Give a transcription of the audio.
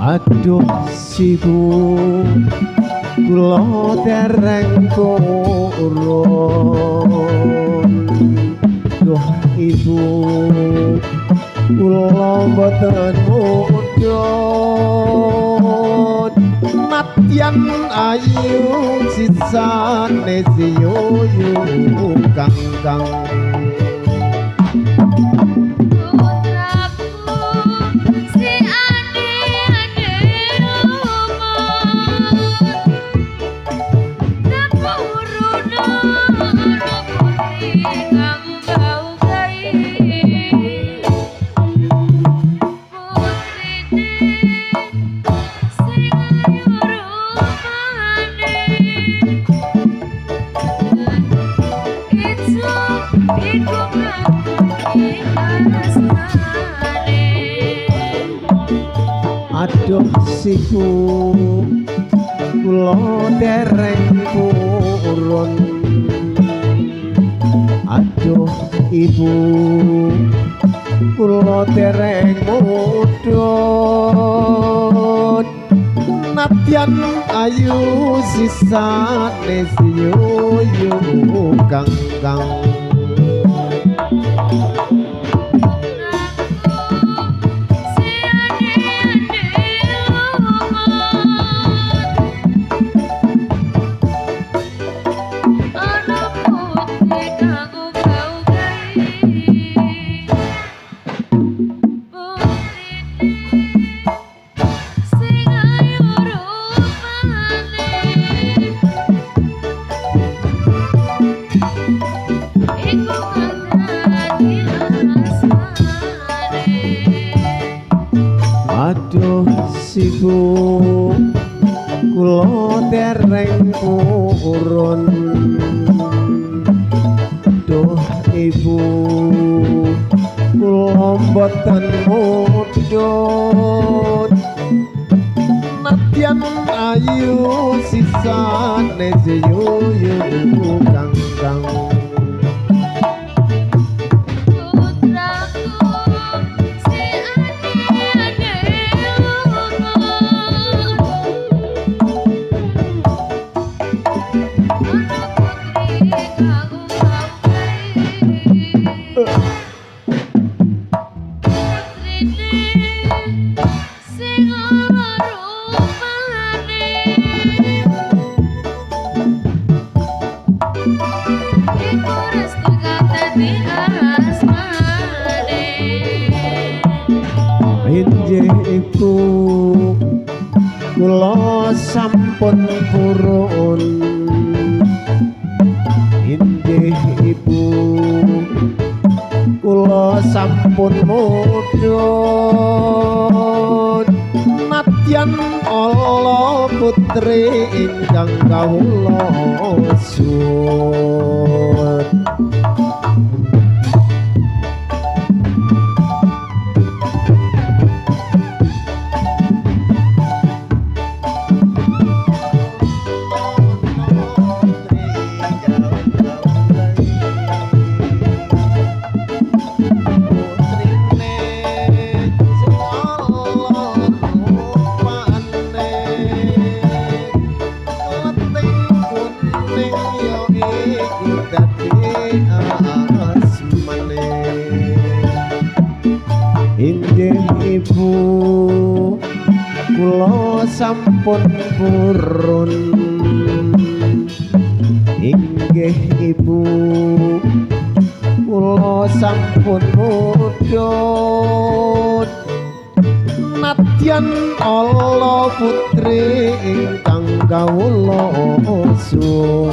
Aduh sibu kula dereng purun. Duh ibu kula mboten mudhun. Nadyan ayu sisane siyuyu kang-kang. Aduh siku kula dereng purun. Aduh ibu kula dereng mudhun. Nadyan ayu sisane siyuyu kang-kang. Aduh sibu kula dereng purun. Duh ibu kula mboten mudhun. Nadyan ayu sisane siyuyu kang-kang. Injih iku kula sampun purun. Injih ibu kula sampun mudhun. Nadyan Allah putri ingkang kawula suwun. Kuning. sampun purun. Inggih ibu kula sampun mudhun, nadyan ala putri ingkang kawula sun.